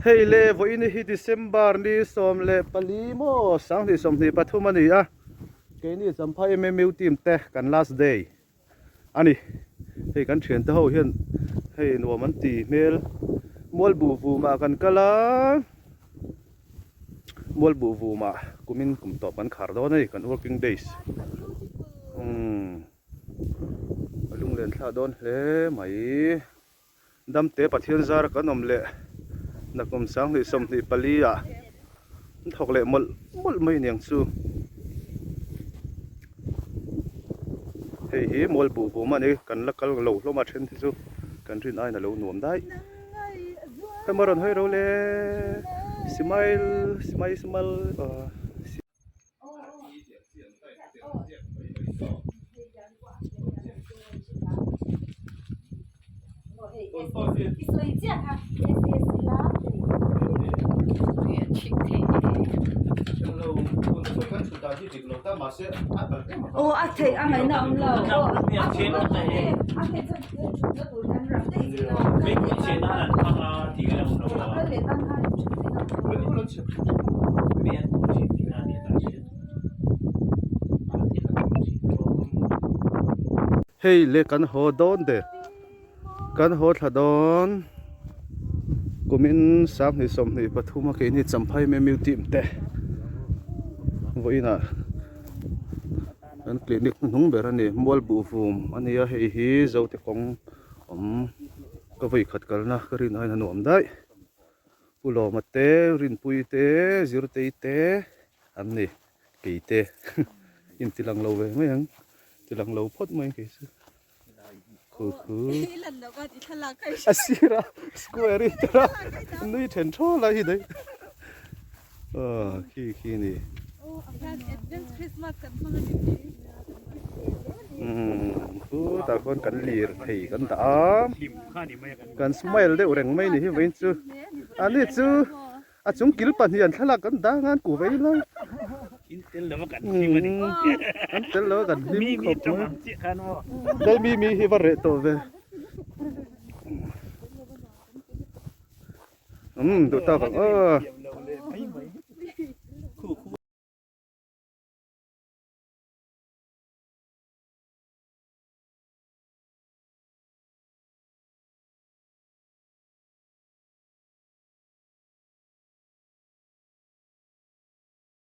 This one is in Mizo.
Hei le vawiin hi December ni 14 maw 2023 a ni a, keini Champhai MMU team te kan last day a ni. Hei kan thiante ho hian hei nuam an ti hmel Mualbuh vumah kan kal a, Mualbuh vumah kumin kum tawp kan khar dawn a ni kan working days. Umm a lunglen thlah dawn hle mai. Damte Pathian zara kan awm leh nakum 2024 ah an thawk leh mawlh mawlh mai aniang chu. Hei hi mual buh vum a ni, kan la kal lo hlawm a then hi chu kan rin aiin a lo nuam daih. Hei maw rawn hawi ro le, smile smile smile aw. Hei le kan haw dawn der kan haw thla dawn kumin 2023 a keini Champhai Memiu team te vawiinah kan clinic hnuhnung ber a ni Mualbuh vum a nia hei hi Zote kawng awm ka vawikhat kalna ka rin aiin a nuam daih. Pu Lawma te, Rinpui te, Zirtei te an ni, kei te in ti lang lo ve mai ang, ti lang lo phawt mai ang kei chu. Khu khu. A sir a square in tara nui then thaw lai hi daih. Aw khi khi ni. Umm khu tah khuan kan lir thei kan dah a. Kan smile deuh reng mai ni hi vawiin chu a ni chu a chung kil pahnih an thlalak kan dang a an ku vei lai an tel lo a kan hlim khawp mai tlai mi mi hi va reh tawh ve umm duh tak ang aw.